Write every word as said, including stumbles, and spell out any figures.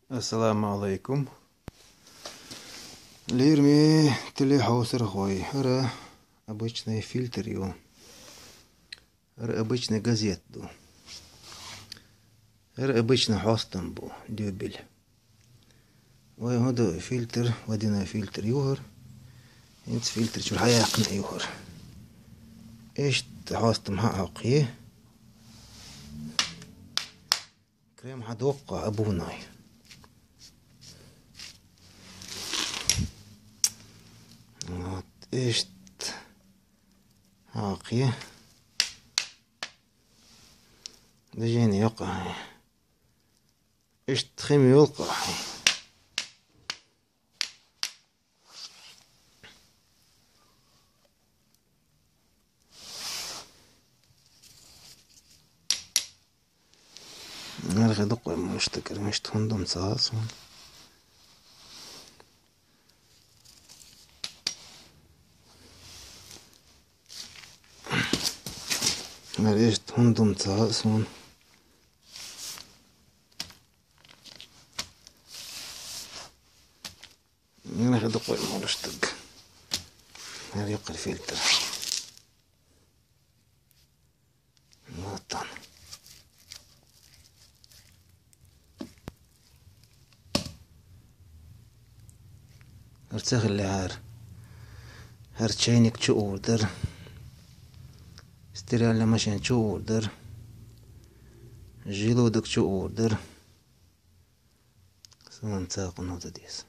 Ассаламу Ӏалайкум. Лераме телехьовсархой, хӀара обычный фильтр ю. ХӀара обычный газет ду. ХӀара обычный хьостам бу, дюбель. Вай хӀу ду фильтр, водяной фильтр ю хӀара. ХӀинца фильтр чура хьаяьккхина ю хӀара. Иштта хьостам хьа а хьокхий. Крем хьадоккху обувной. Вот, иштта хьакхе. Движение йоккха. Иштта хим йолкха. Архи дуккъой муштагар, мишта хӀундум ца хаа суна. Архи хӀундум ца хаа суна. Архи дуккъой муштаг. Архи юккъера фильтр. Вот он. ХӀара ца хиллехьара. ХӀара чайник чу ур дара. Стиральная машина чу ур дара. Желудок чу ур дара. Суна цакъа ну ца деза.